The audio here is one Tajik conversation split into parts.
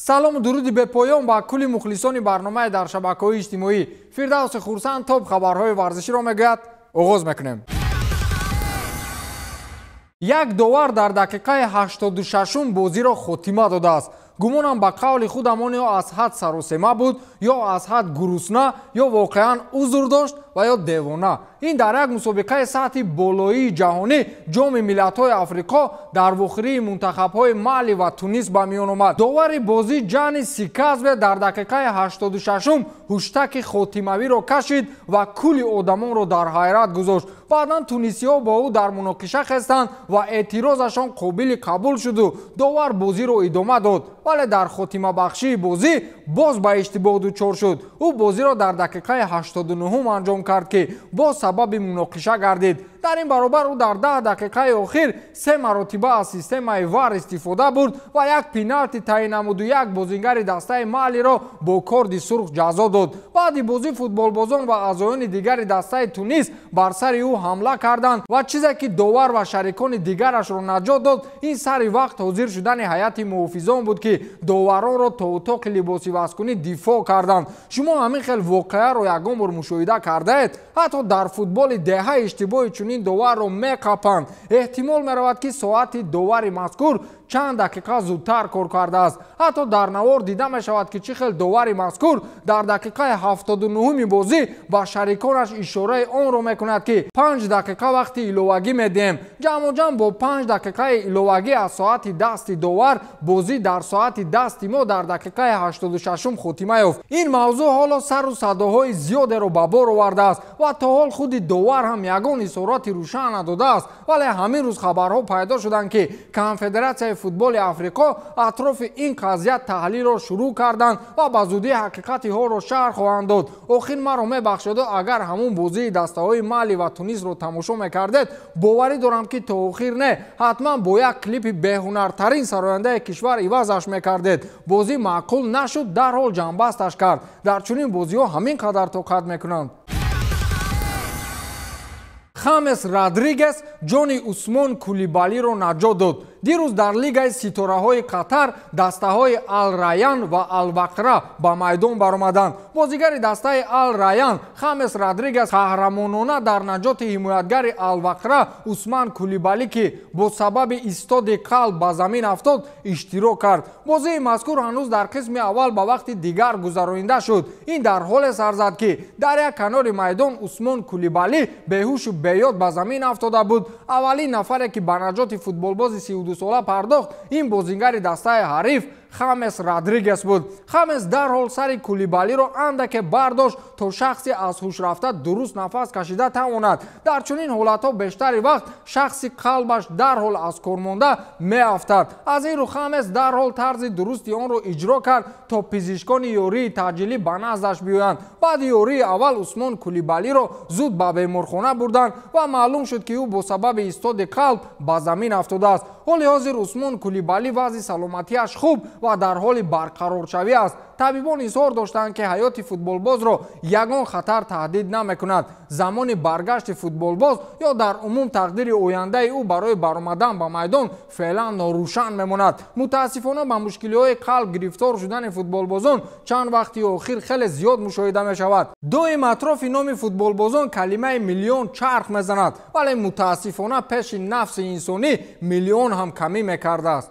Салому дуруди бепоён ба кулли мухлисони барномаи дар шабакаҳои иҷтимоӣ. Фирдавси Хурсанд топ хабарҳои варзиширо мегӯяд. Оғоз мекунем. Як довар дар дақиқаи 86-ум бозиро хотима додааст. Гумонам ба қавли худам он ё аз ҳад саросема буд, ё аз ҳад гурусна, ё воқеан узр дошт ва ё девона. Ин дар як мусобиқаи сатҳи болоии ҷаҳонӣ Ҷоми миллатҳои Африқо дар вохӯрии мунтахабҳои Мали ва Тунис ба миён омад. Довари бозӣ Ҷани Сиказве дар дақиқаи 86-ум ҳуштаки хотимавиро кашид ва кулли одамонро дар ҳайрат гузошт. Баъдан тунисиҳо бо ӯ дар муноқиша хестанд ва эътирозашон қобили қабул шуду довар бозиро идома дод. Вале дар хотимабахшии бозӣ боз ба иштибоҳ дучор шуд. Ӯ бозиро дар дақиқаи 89-ум анҷом кард, ки боз сабаби муноқиша гардид. Дар ин баробар ӯ дар 10 дақиқаи охир се маротиба аз системаи ВАР истифода бурд ва як пеналти таъин намуду як бозингари дастаи Малиро бо корди сурх ҷазо дод. Баъди бозӣ футболбозон ва аъзоёни дигари дастаи Тунис бар сари ӯ ҳамла карданд ва чизе ки довар ва шарикони дигарашро наҷот дод, ин сари вақт ҳозир шудани ҳайати муҳофизон буд, ки доваронро то утоқи либосивазкунӣ дифоъ карданд. Шумо ҳамин хел воқеаро ягон бор мушоҳида кардаед? Ҳатто дар футболи деҳа иштибоҳи чунин доварро меқапанд. Эҳтимол меравад, ки соати довари мазкур чанд дақиқа зудтар кор кардааст. Ҳатто дар навор дида мешавад, ки чӣ хел довари мазкур дар дақиқаи 79-уми бозӣ ба шариконаш ишораи онро мекунад, ки 5 дақиқа вақти иловагӣ медиҳем. Ҷамъоҷамъ бо 5 дақиқаи иловагӣ аз соати дасти довар бозӣ дар соати дасти мо дар дақиқаи 86-ум хотима ёфт. Ин мавзӯъ ҳоло сару садоҳои зиёдеро ба бор овардааст ва то ҳол худи довар ҳам ягон изҳороти рӯшан надодааст. Вале ҳамин рӯз хабарҳо пайдо шуданд, ки Конфедератсияи футболи Африқо атрофи ин қазия таҳлилро шурӯъ карданд ва ба зудӣ ҳақиқати ҳолро шарҳ хоҳанд дод. Охир маро мебахшеду агар ҳамун бозии дастаҳои Мали ва Тунисро тамошо мекардед, боварӣ дорам, ки то охир не, ҳатман бо як клипи беҳунартарин сарояндаи кишвар ивазаш мекардед. Бозӣ маъқул нашуд, дарҳол ҷамъбасташ кард. Дар чунин бозиҳо ҳамин қадар тоқат мекунанд. Хамес Родригес ҷони Усмон Кулибалиро наҷот дод. Дирӯз дар лигаи ситораҳои Қатар дастаҳои Ал-Раян ва Ал-Вақра ба майдон баромаданд. Бозигари дастаи Ал-Раян Хамес Родригес қаҳрамонона дар наҷоти ҳимоятгари Ал-Вақра Усман Кулибали, ки бо сабаби истоди қалб ба замин афтод, иштирок кард. Бозии мазкур ҳанӯз дар қисми аввал ба вақти дигар гузаронида шуд. Ин дар ҳоле сар зад, ки дар як канори майдон Усмон Кулибали беҳушу беёд ба замин афтода буд. Аввалин нафаре, ки ба наҷоти футболбози 32 сола пардохт, ин бозингари дастаи ҳариф Хамес Родригес буд. Хамес дарҳол сари Кулибалиро андаке бардошт, то шахси аз ҳуш рафта дуруст нафас кашида тавонад. Дар чунин ҳолатҳо бештари вақт шахси қалбаш дарҳол аз кор монда меафтад. Аз ин рӯ Хамес дарҳол тарзи дурусти онро иҷро кард, то пизишкони ёрии таъҷилӣ ба наздаш биёянд. Баъди ёрии аввал Усмон Кулибалиро зуд ба беморхона бурданд ва маълум шуд, ки ӯ бо сабаби истоди қалб ба замин афтодааст. Ҳоли ҳозир Усмон Кулибали вазъи саломатиаш хуб ва дар ҳоли барқароршавӣ аст. Табибон изҳор доштанд, ки ҳаёти футболбозро ягон хатар таҳдид намекунад. Замони баргашти футболбоз ё дар умум тақдири ояндаи ӯ барои баромадан ба майдон феълан норӯшан мемонад. Мутаассифона, ба мушкилиҳои қалб гирифтор шудани футболбозон чанд вақти охир хеле зиёд мушоҳида мешавад. Доим атрофи номи футболбозон калимаи миллион чарх мезанад, вале мутаассифона пеши нафси инсонӣ миллион ҳам камӣ мекардааст.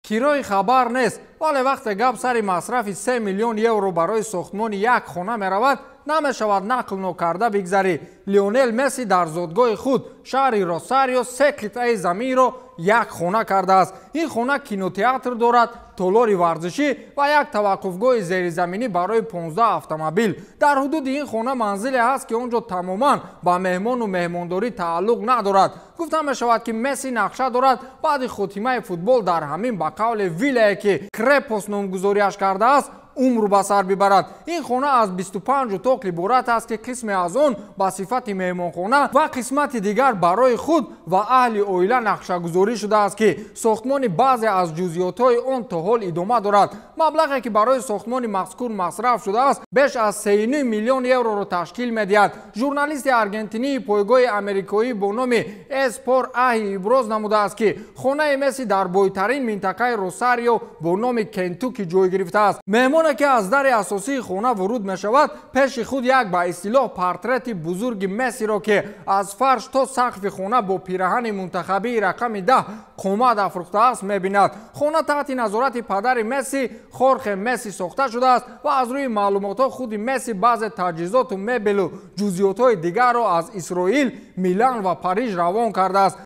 Кирои хабар нест, вале вақте гап сари масрафи 3 миллион евро барои сохтмони як хона меравад, намешавад нақл нокарда бигзарӣ. Лионел Месси дар зодгоҳи худ, шаҳри Росарио, се қитъаи заминро як хона кардааст. Ин хона кинотеатр дорад, толори варзишӣ ва як таваққуфгоҳи зеризаминӣ барои 15 автомобил. Дар ҳудуди ин хона манзиле ҳаст, ки он ҷо тамоман ба меҳмону меҳмондорӣ тааллуқ надорад. Гуфта мешавад, ки Месси нақша дорад баъди хотимаи футбол дар ҳамин ба қавли виллае, ки Крепос номгузориаш кардааст, умр ба сар бибарад. Ин хона аз 25 утоқ иборат аст, ки қисме аз он ба сифати меҳмонхона ва қисмати дигар барои худ ва аҳли оила нақшагузорӣ шудааст, ки сохтмони баъзе аз ҷузъиётҳои он то ҳол идома дорад. Маблағе ки барои сохтмони мазкур масраф шудааст, беш аз 3,5 миллион евроро ташкил медиҳад. Журналисти аргентинии пойгоҳи америкоӣ бо номи Эспор Аҳи иброз намудааст, ки хонаи Месси дар бойтарин минтақаи Росарио бо номи Кентуки ҷой гирифтааст. Меҳмоне ки аз дари асосии хона вуруд мешавад, пеши худ як ба истилоҳ портрети бузурги Мессиро, ки аз фарш то сақфи хона бо пираҳани мунтахабии рақами 10 қомат афрӯхтааст, мебинад. Хона таҳти назорати падари Месси Хорхе Месси сохта шудааст ва аз рӯи маълумотҳо худи Месси баъзе таҷҳизоту мебелу ҷузъиётҳои дигарро аз Исроил, Милан ва Париж равон кардааст.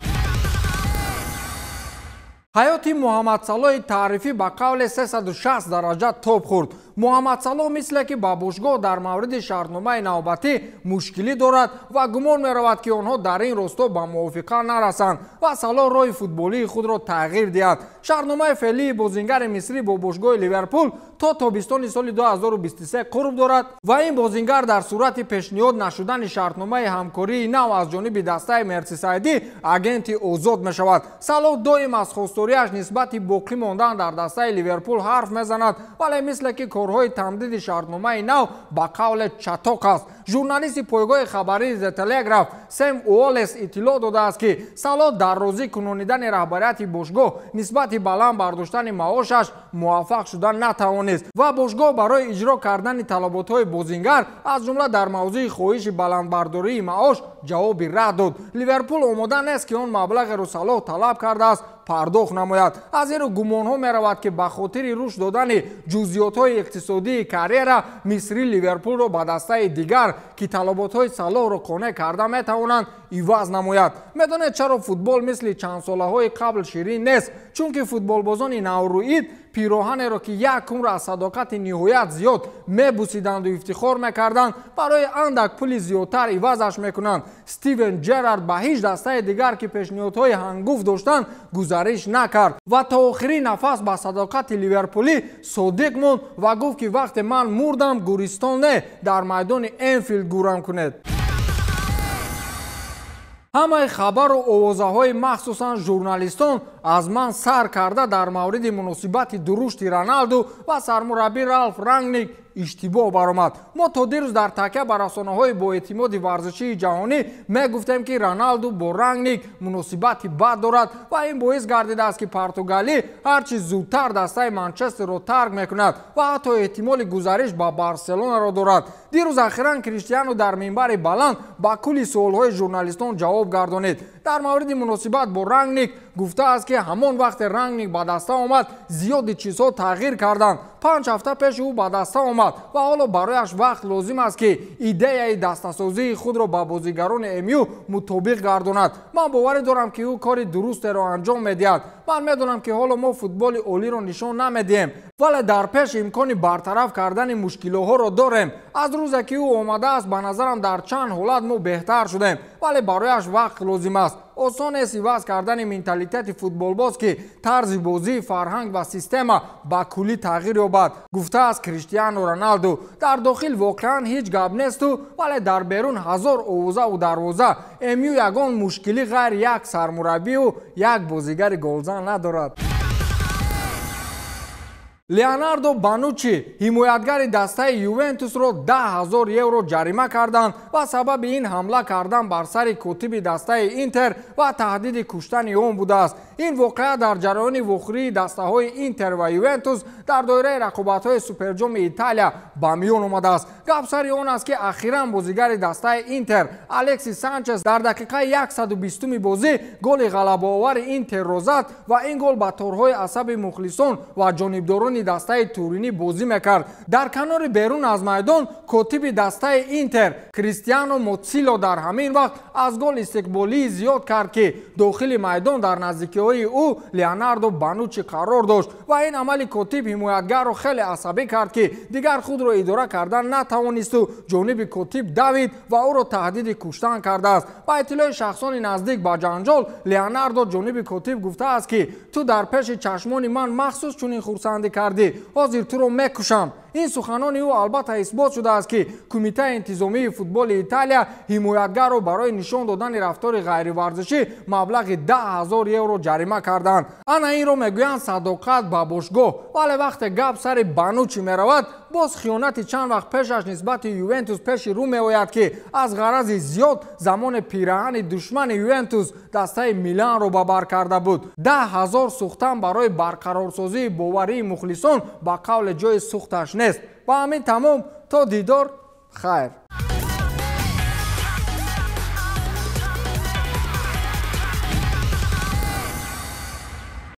Ҳаёти Муҳаммад Салоҳи таърифӣ ба қавле 360 дараҷа тоб хӯрд. Муҳаммад Салоҳ мисле ки ба бошгоҳ дар мавриди шартномаи навбатӣ мушкилӣ дорад ва гумон меравад, ки онҳо дар ин росто ба мувофиқа нарасанд ва Салоҳ роҳи футболии худро тағйир диҳад. Шартномаи феълии бозингари мисрӣ бо бошгоҳи Ливерпул то тобистони соли 2023 қурб дорад ва ин бозингар дар сурати пешниҳод нашудани шартномаи ҳамкории нав аз ҷониби дастаи Мерсисайдӣ агенти озод мешавад. Салоҳ доим аз хостториаш нисбати боқӣ мондан дар дастаи Ливерпул ҳарф мезанад, вале мисле ки корҳои тамдиди шартномаи нав ба қавле чатоқ аст. Журналисти пойгоҳи хабарии The Telegraph Сем Уоллес иттилоъ додааст, ки Салоҳ дар розӣ кунонидани раҳбарияти бошгоҳ нисбати баланд бардоштани маошаш муваффақ шуда натавонист ва бошгоҳ барои иҷро кардани талаботҳои бозингар, аз ҷумла дар мавзӯи хоҳиши баландбардории маош, ҷавоби рад дод. Ливерпул омода нест, ки он маблағеро Салоҳ талаб кардааст пардохт намояд. Аз ин рӯ гумонҳо меравад, ки ба хотири рушд додани ҷузъиётҳои иқтисодии карьера мисрӣ Ливерпулро ба дастаи дигар, ки талаботҳои Салоҳро қонеъ карда метавонанд, иваз намояд. Медонед чаро футбол мисли чандсолаҳои қабл ширин нест? Чунки футболбозони наврӯид пироҳанеро, ки як умр аз садоқати ниҳоят зиёд мебусиданду ифтихор мекарданд, барои андак пули зиёдтар ивазаш мекунанд. Стивен Джерард ба ҳеҷ дастаи дигар, ки пешниҳодҳои ҳангуфт доштанд, гузариш накард ва то охири нафас ба садоқати ливерпулӣ содиқ монд ва гуфт, ки вақте ман мурдам, гӯристон не, дар майдони Энфилд гӯрам кунед. Ҳамаи хабару овозаҳои махсусан журналистон аз ман сар карда дар мавриди муносибати дурушти Роналду ва сармураббӣ Ралф Рангник иштибоҳ баромад. Мо то дирӯз дар такя ба расонаҳои боэътимоди варзишии ҷаҳонӣ мегуфтем, ки Роналду бо Рангник муносибати бад дорад ва ин боис гардидааст, ки португалӣ ҳарчи зудтар дастаи Манчестерро тарк мекунад ва ҳатто эҳтимоли гузариш ба Барселонаро дорад. Дирӯз ахиран Криштиану дар минбари баланд ба кулли суолҳои журналистон ҷавоб гардонид. Дар мавриди муносибат бо Рангник гуфтааст, ки ҳамон вақте Рангник ба даста омад, зиёди чизҳо тағйир карданд. 5 ҳафта пеш ӯ ба даста омад ва ҳоло барояш вақт лозим аст, ки идеяи дастасозии худро ба бозигарони МЮ мутобиқ гардонад. Ман боварӣ дорам, ки ӯ кори дурустеро анҷом медиҳад. Ман медонам, ки ҳоло мо футболи олиро нишон намедиҳем, вале дар пеш имкони бартараф кардани мушкилоҳоро дорем. Аз рӯзе ки ӯ омадааст, ба назарам дар чанд ҳолат мо беҳтар шудем, вале барояш вақт лозим аст. Осон нест иваз кардани менталитети футболбоз, ки тарзи бозӣ, фарҳанг ва система ба куллӣ тағйир ёбад, гуфтааст Криштиану Роналду. Дар дохил воқеан ҳеҷ гап несту, вале дар берун ҳазор овозаву дарвоза. МЮ ягон мушкилӣ ғайр як сармураббию як бозигари голзан надорад. Леонардо Бануччи ҳимоятгари дастаи Ювентусро 10 000 евро ҷарима карданд ва сабаби ин ҳамла кардан бар сари котиби дастаи Интер ва таҳдиди куштани он будааст. Ин воқеа дар ҷараёни вохӯрии дастаҳои Интер ва Ювентус дар доираи рақобатҳои Суперҷоми Италия ба миён омадааст. Гап сари он аст, ки ахиран бозигари дастаи Интер Алексис Санчес дар дақиқаи 120-уми бозӣ голи ғалабаовари Интерро зад ва ин гол ба торҳои асаби мухлисон ва ҷонибдорони дастаи туринӣ бозӣ мекард. Дар канори берун аз майдон котиби дастаи Интер Кристиано Моцило дар ҳамин вақт аз гол истиқболии зиёд кард, ки дохили майдон дар наздикиҳои ӯ Леонардо Бануччи қарор дошт ва ин амали котиб ҳимоятгарро хеле асабӣ кард, ки дигар худро идора кардан натавонисту ҷониби котиб давид ва ӯро таҳдиди куштан кардааст. Ба иттилои шахсони наздик ба ҷанҷол, Леонардо ҷониби котиб гуфтааст, ки ту дар пеши чашмони ман махсус чунин хурсандӣ кардӣ, ҳозир туро мекушам. Ин суханони ӯ албатта исбот шудааст, ки Кумитаи интизомии футболи Италия ҳимоятгарро барои нишон додани рафтори ғайриварзишӣ маблағи 10 000 евро ҷарима карданд. Ана инро мегӯянд садоқат ба бошгоҳ. Вале вақте гап сари Бонуччи меравад, боз хиёнати чанд вақт пешаш нисбати Ювентус пеши рӯ меояд, ки аз ғарази зиёд замоне пираҳани душмани Ювентус, дастаи Миланро ба бар карда буд. 10 000 сӯхтан барои барқарорсозии боварии мухлисон, ба қавле, ҷои сӯхташ нест. Ба ҳамин тамом, то дидор, хайр.